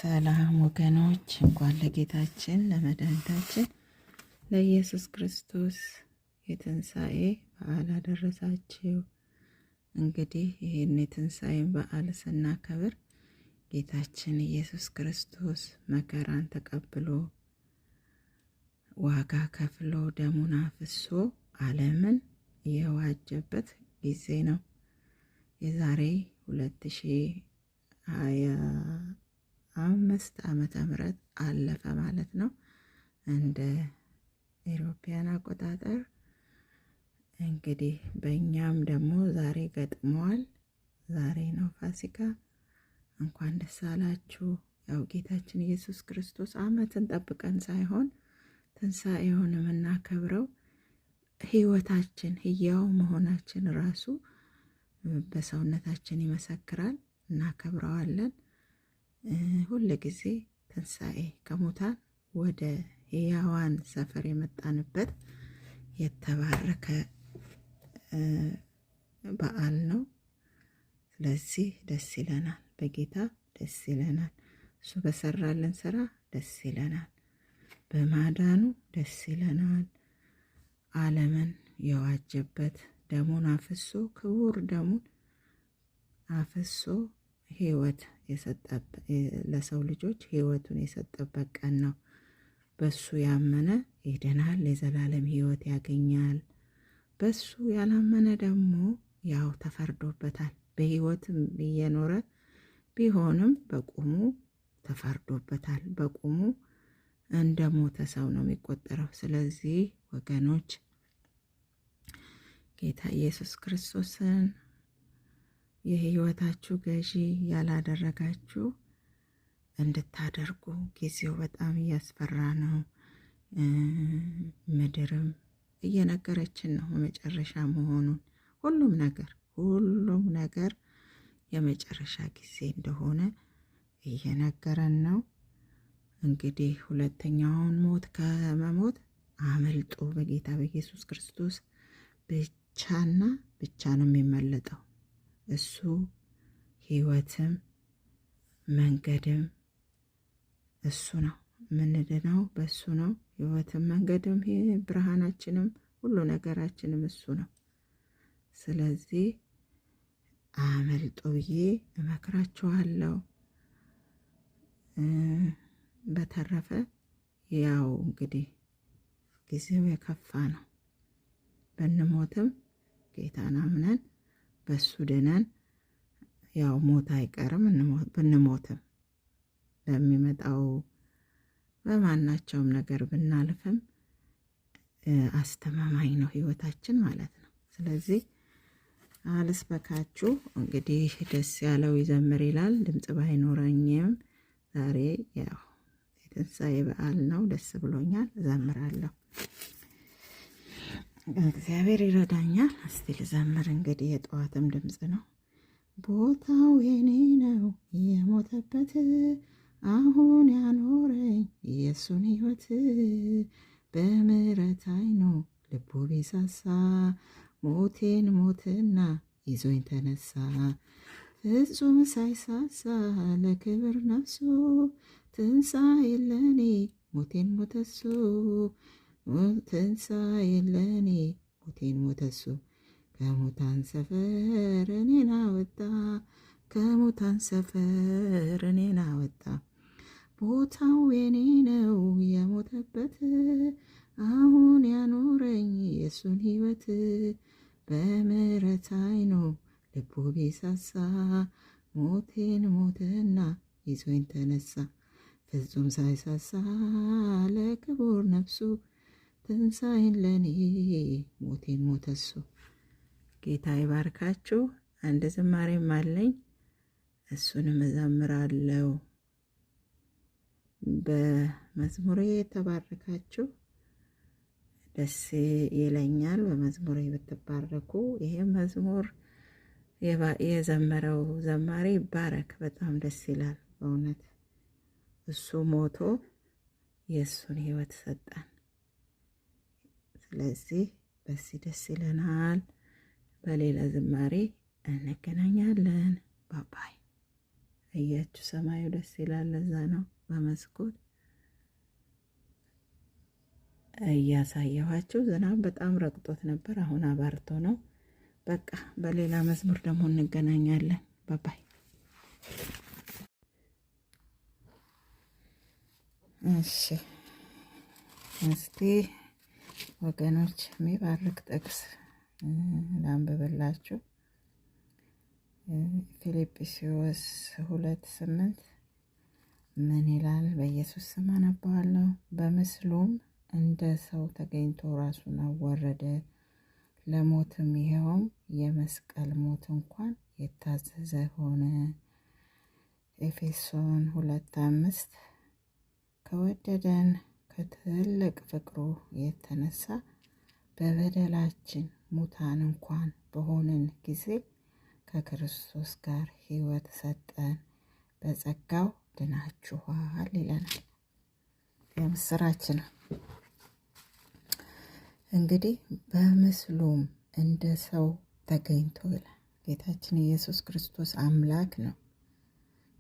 ሰላም ወገኖች፣ እንኳን ለጌታችን ለመድኃኒታችን ለኢየሱስ ክርስቶስ የትንሣኤ በዓል አደረሳችሁ። እንግዲህ ይህን የትንሣኤን በዓል ስናከብር ጌታችን ኢየሱስ ክርስቶስ መከራን ተቀብሎ ዋጋ ከፍሎ ደሙን አፍሶ ዓለምን የዋጀበት ጊዜ ነው። የዛሬ 2025 ዓመተ ምህረት አለፈ ማለት ነው እንደ European አቆጣጠር። እንግዲህ በእኛም ደግሞ ዛሬ ገጥመዋል። ዛሬ ነው ፋሲካ። እንኳን ደስ አላችሁ። ያው ጌታችን ኢየሱስ ክርስቶስ ዓመትን ጠብቀን ሳይሆን ትንሣኤውን የምናከብረው ሕይወታችን ሕያው መሆናችን ራሱ በሰውነታችን ይመሰክራል። እናከብረዋለን። ሁል ጊዜ ትንሣኤ ከሙታን ወደ ሕያዋን ሰፈር የመጣንበት የተባረከ በዓል ነው። ስለዚህ ደስ ይለናል፣ በጌታ ደስ ይለናል። እሱ በሰራልን ስራ ደስ ይለናል፣ በማዳኑ ደስ ይለናል። ዓለምን የዋጀበት ደሙን አፍሶ ክቡር ደሙን አፍሶ ሕይወት ለሰው ልጆች ሕይወቱን የሰጠበት ቀን ነው። በሱ ያመነ ይድናል፣ የዘላለም ሕይወት ያገኛል። በሱ ያላመነ ደግሞ ያው ተፈርዶበታል። በሕይወትም እየኖረ ቢሆንም በቁሙ ተፈርዶበታል። በቁሙ እንደ ሞተ ሰው ነው የሚቆጠረው። ስለዚህ ወገኖች ጌታ ኢየሱስ ክርስቶስን የሕይወታችሁ ገዢ ያላደረጋችሁ እንድታደርጉ፣ ጊዜው በጣም እያስፈራ ነው። ምድርም እየነገረችን ነው የመጨረሻ መሆኑን። ሁሉም ነገር የመጨረሻ ጊዜ እንደሆነ እየነገረን ነው። እንግዲህ ሁለተኛውን ሞት ከመሞት አመልጦ በጌታ በኢየሱስ ክርስቶስ ብቻና ብቻ ነው የሚመለጠው። እሱ ሕይወትም መንገድም እሱ ነው። የምንድነው በእሱ ነው። ሕይወትም መንገድም ብርሃናችንም ሁሉ ነገራችንም እሱ ነው። ስለዚህ አመልጦ ብዬ እመክራችኋለሁ። በተረፈ ያው እንግዲህ ጊዜው የከፋ ነው። ብንሞትም ጌታን አምነን በሱ ድነን ያው ሞት አይቀርም። ብንሞትም በሚመጣው በማናቸውም ነገር ብናልፍም አስተማማኝ ነው ህይወታችን ማለት ነው። ስለዚህ አልስበካችሁ፣ እንግዲህ ደስ ያለው ይዘምር ይላል። ድምፅ ባይኖረኝም ዛሬ ያው የትንሣኤ በዓል ነው፣ ደስ ብሎኛል፣ እዘምራለሁ። እግዚአብሔር ይረዳኛል። እስቲ ልዘምር እንግዲህ የጠዋትም ድምፅ ነው። ቦታው የኔ ነው የሞተበት፣ አሁን ያኖረኝ የእሱን ሕይወት፣ በምሕረት ዓይኑ ልቡ ቢሳሳ ሞቴን ሞትና ይዞኝ ተነሳ። ፍጹም ሳይሳሳ ለክብር ነፍሱ ትንሣኤ ለኔ ሞቴን ሞተሱ፣ ትንሣኤ ለኔ ሞቴን ሞተሱ፣ ከሙታን ሰፈር እኔን አወጣ፣ ከሙታን ሰፈር እኔን አወጣ። ቦታው የኔ ነው የሞተበት፣ አሁን ያኖረኝ የእሱን ሕይወት፣ በምሕረት ዓይኑ ልቡ ቢሳሳ ሞቴን ሞተና ይዞኝ ተነሳ። ፍጹም ሳይሳሳ ለክቡር ነፍሱ ትንሣኤን ለኔ ሞቴን ሞተሱ። ጌታ ይባርካችሁ። አንድ ዝማሬም አለኝ፣ እሱንም እዘምራለሁ። በመዝሙሬ የተባረካችሁ ደስ ይለኛል። በመዝሙሬ ብትባረኩ። ይሄ መዝሙር የዘመረው ዘማሪ ይባረክ። በጣም ደስ ይላል በእውነት እሱ ሞቶ የእሱን ሕይወት ሰጠን። ስለዚህ በዚህ ደስ ይለናል። በሌላ ዝማሬ እንገናኛለን። Bye bye። እያችሁ ሰማዩ ደስ ይላል። ለዛ ነው በመስኮት እያሳየኋቸው። ዝናብ በጣም ረግጦት ነበር፣ አሁን አባርቶ ነው። በቃ በሌላ መዝሙር ደግሞ እንገናኛለን። Bye bye። እሺ እስቲ ወገኖች የሚባርክ ጥቅስ ላንብብላችሁ። ፊልጵስዩስ 2:8 ምን ይላል? በኢየሱስ ስም አነባዋለሁ። በምስሉም እንደ ሰው ተገኝቶ ራሱን አዋረደ፣ ለሞትም ይኸውም የመስቀል ሞት እንኳን የታዘዘ ሆነ። ኤፌሶን 2:5 ከወደደን ከትልቅ ፍቅሩ የተነሳ በበደላችን ሙታን እንኳን በሆንን ጊዜ ከክርስቶስ ጋር ሕይወት ሰጠን፣ በጸጋው ድናችኋል ይለናል። የምስራች ነው። እንግዲህ በምስሉም እንደ ሰው ተገኝቶ ይላል። ጌታችን ኢየሱስ ክርስቶስ አምላክ ነው፣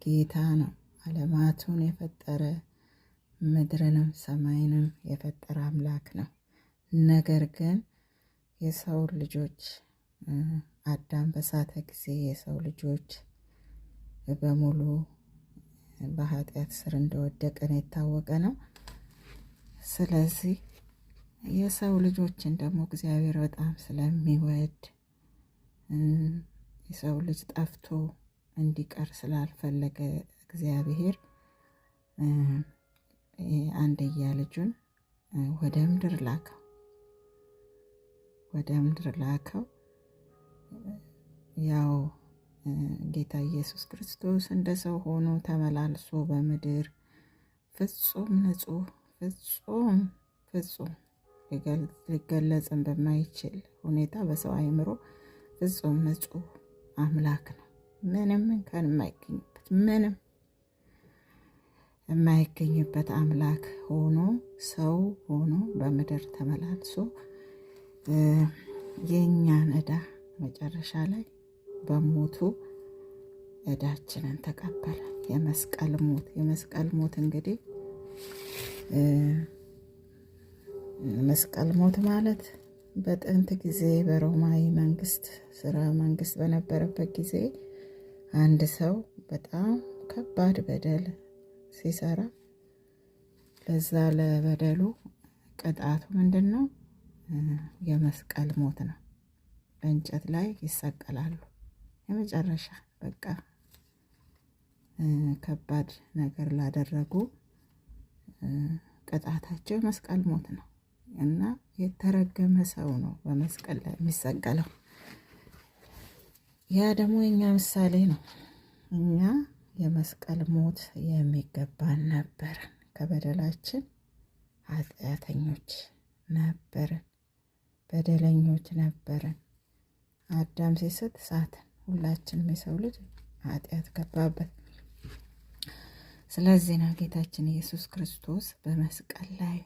ጌታ ነው። ዓለማቱን የፈጠረ ምድርንም ሰማይንም የፈጠረ አምላክ ነው። ነገር ግን የሰው ልጆች አዳም በሳተ ጊዜ የሰው ልጆች በሙሉ በኃጢአት ስር እንደወደቀን የታወቀ ነው። ስለዚህ የሰው ልጆችን ደግሞ እግዚአብሔር በጣም ስለሚወድ የሰው ልጅ ጠፍቶ እንዲቀር ስላልፈለገ እግዚአብሔር አንድያ ልጁን ወደ ምድር ላከው። ወደ ምድር ላከው። ያው ጌታ ኢየሱስ ክርስቶስ እንደ ሰው ሆኖ ተመላልሶ በምድር ፍጹም ንጹሕ፣ ፍጹም ፍጹም ሊገለጽን በማይችል ሁኔታ በሰው አእምሮ ፍጹም ንጹሕ አምላክ ነው። ምንም እንከን የማይገኝበት፣ ምንም የማይገኝበት አምላክ ሆኖ ሰው ሆኖ በምድር ተመላልሶ የእኛን ዕዳ መጨረሻ ላይ በሞቱ ዕዳችንን ተቀበለ። የመስቀል ሞት፣ የመስቀል ሞት እንግዲህ መስቀል ሞት ማለት በጥንት ጊዜ በሮማዊ መንግስት ስራ መንግስት በነበረበት ጊዜ አንድ ሰው በጣም ከባድ በደል ሲሰራ ለዛ ለበደሉ ቅጣቱ ምንድን ነው? የመስቀል ሞት ነው። በእንጨት ላይ ይሰቀላሉ። የመጨረሻ በቃ ከባድ ነገር ላደረጉ ቅጣታቸው የመስቀል ሞት ነው እና የተረገመ ሰው ነው በመስቀል ላይ የሚሰቀለው። ያ ደግሞ የእኛ ምሳሌ ነው። እኛ የመስቀል ሞት የሚገባን ነበርን። ከበደላችን ኃጢአተኞች ነበርን፣ በደለኞች ነበርን። አዳም ሲስት ሳትን። ሁላችንም የሰው ልጅ ኃጢአት ገባበት። ስለዚህ ነው ጌታችን ኢየሱስ ክርስቶስ በመስቀል ላይ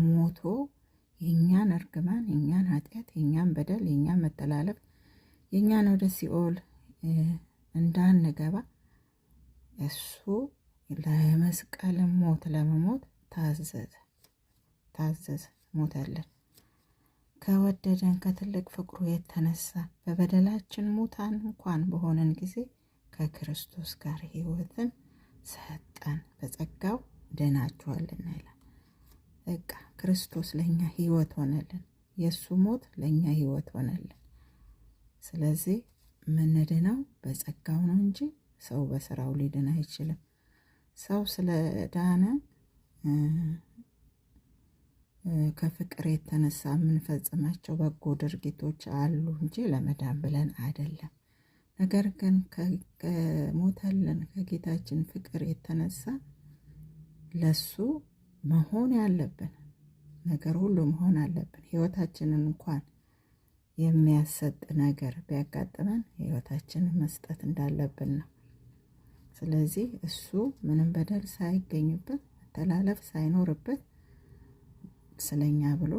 ሞቶ የእኛን እርግማን፣ የእኛን ኃጢአት፣ የእኛን በደል፣ የእኛን መተላለፍ፣ የእኛን ወደ ሲኦል እንዳንገባ እሱ ለመስቀል ሞት ለመሞት ታዘዘ ታዘዘ፣ ሞተልን። ከወደደን ከትልቅ ፍቅሩ የተነሳ በበደላችን ሙታን እንኳን በሆነን ጊዜ ከክርስቶስ ጋር ሕይወትን ሰጠን፣ በጸጋው ድናችኋልና ይላል። በቃ ክርስቶስ ለእኛ ሕይወት ሆነልን። የእሱ ሞት ለእኛ ሕይወት ሆነልን። ስለዚህ ምንድነው በጸጋው ነው እንጂ ሰው በስራው ሊድን አይችልም። ሰው ስለዳነ ከፍቅር የተነሳ የምንፈጽማቸው በጎ ድርጊቶች አሉ እንጂ ለመዳን ብለን አይደለም። ነገር ግን ከሞተልን ከጌታችን ፍቅር የተነሳ ለሱ መሆን ያለብን ነገር ሁሉ መሆን አለብን። ሕይወታችንን እንኳን የሚያሰጥ ነገር ቢያጋጥመን ሕይወታችንን መስጠት እንዳለብን ነው። ስለዚህ እሱ ምንም በደል ሳይገኝበት መተላለፍ ሳይኖርበት ስለኛ ብሎ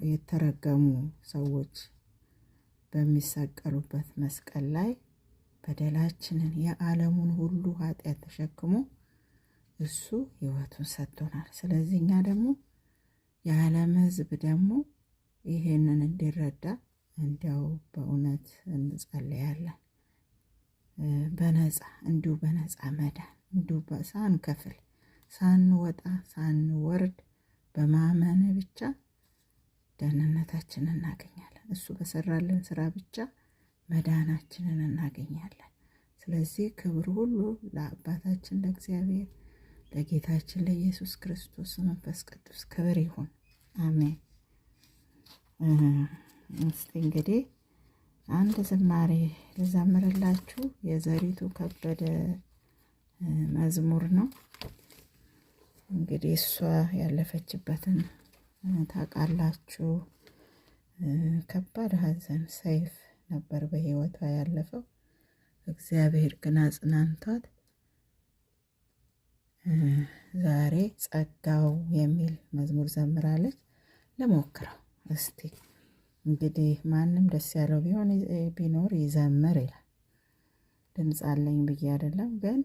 የተረገሙ ሰዎች በሚሰቀሉበት መስቀል ላይ በደላችንን የዓለሙን ሁሉ ኃጢአት ተሸክሞ እሱ ሕይወቱን ሰጥቶናል። ስለዚህ እኛ ደግሞ የዓለም ሕዝብ ደግሞ ይሄንን እንዲረዳ እንዲያው በእውነት እንጸልያለን። በነፃ እንዲሁ በነፃ መዳን እንዲሁ ሳንከፍል ሳንወጣ ሳንወርድ በማመን ብቻ ደህንነታችንን እናገኛለን። እሱ በሰራልን ስራ ብቻ መዳናችንን እናገኛለን። ስለዚህ ክብር ሁሉ ለአባታችን ለእግዚአብሔር ለጌታችን ለኢየሱስ ክርስቶስ መንፈስ ቅዱስ ክብር ይሁን፣ አሜን። እስቲ እንግዲህ አንድ ዝማሬ ልዘምርላችሁ። የዘሪቱ ከበደ መዝሙር ነው። እንግዲህ እሷ ያለፈችበትን ታውቃላችሁ። ከባድ ሐዘን ሰይፍ ነበር በሕይወቷ ያለፈው። እግዚአብሔር ግን አጽናንቷት ዛሬ ጸጋው የሚል መዝሙር ዘምራለች። ልሞክረው እስቲ እንግዲህ ማንም ደስ ያለው ቢሆን ቢኖር ይዘምር ይላል። ድምፅ አለኝ ብዬ አይደለም ግን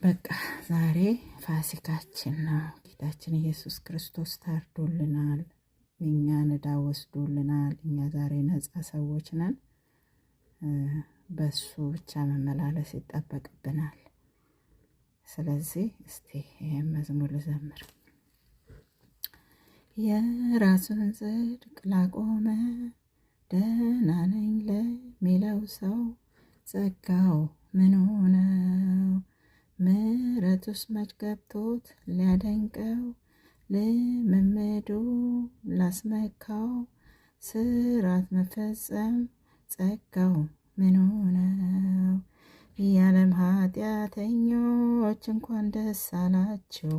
በቃ ዛሬ ፋሲካችን ነው። ጌታችን ኢየሱስ ክርስቶስ ታርዶልናል። እኛን ዕዳ ወስዶልናል። እኛ ዛሬ ነፃ ሰዎች ነን። በሱ ብቻ መመላለስ ይጠበቅብናል። ስለዚህ እስቲ ይህን መዝሙር ልዘምር። የራሱን ጽድቅ ላቆመ ደህና ነኝ ለሚለው ሰው ጸጋው ምኑ ነው? ምሕረቱስ መች ገብቶት ሊያደንቀው ልምምዱ ላስመካው ስራት መፈጸም ጸጋው ምኑ ነው? የዓለም ኃጢአተኞች እንኳን ደስ አላችሁ፣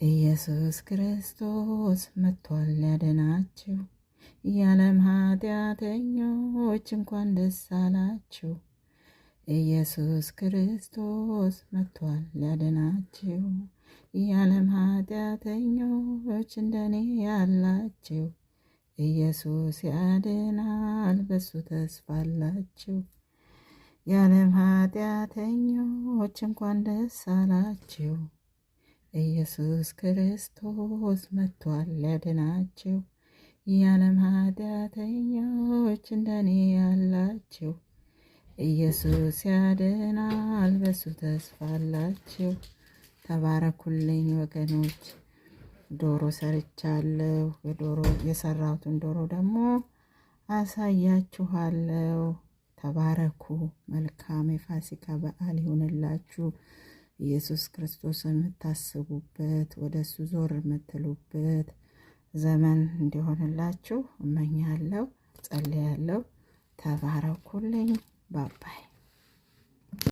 ኢየሱስ ክርስቶስ መጥቷል ሊያድናችሁ። የዓለም ኃጢአተኞች እንኳን ደስ አላችሁ፣ ኢየሱስ ክርስቶስ መጥቷል ሊያድናችሁ። የዓለም ኃጢአተኞች እንደኔ ያላችሁ ኢየሱስ ያድናል፣ በሱ ተስፋ አላችሁ። የዓለም ኃጢአተኞች እንኳን ደስ አላችሁ፣ ኢየሱስ ክርስቶስ መጥቷል ሊያድናችሁ። የዓለም ኃጢአተኞች እንደኔ ያላችሁ ኢየሱስ ያድናል፣ በሱ ተስፋ አላችሁ። ተባረኩልኝ ወገኖች። ዶሮ ሰርቻለሁ። የዶሮ የሰራሁትን ዶሮ ደግሞ አሳያችኋለሁ። ተባረኩ። መልካም የፋሲካ በዓል ይሁንላችሁ። ኢየሱስ ክርስቶስን የምታስቡበት ወደ እሱ ዞር የምትሉበት ዘመን እንዲሆንላችሁ እመኛለሁ፣ ጸልያለሁ። ተባረኩልኝ። ባባይ።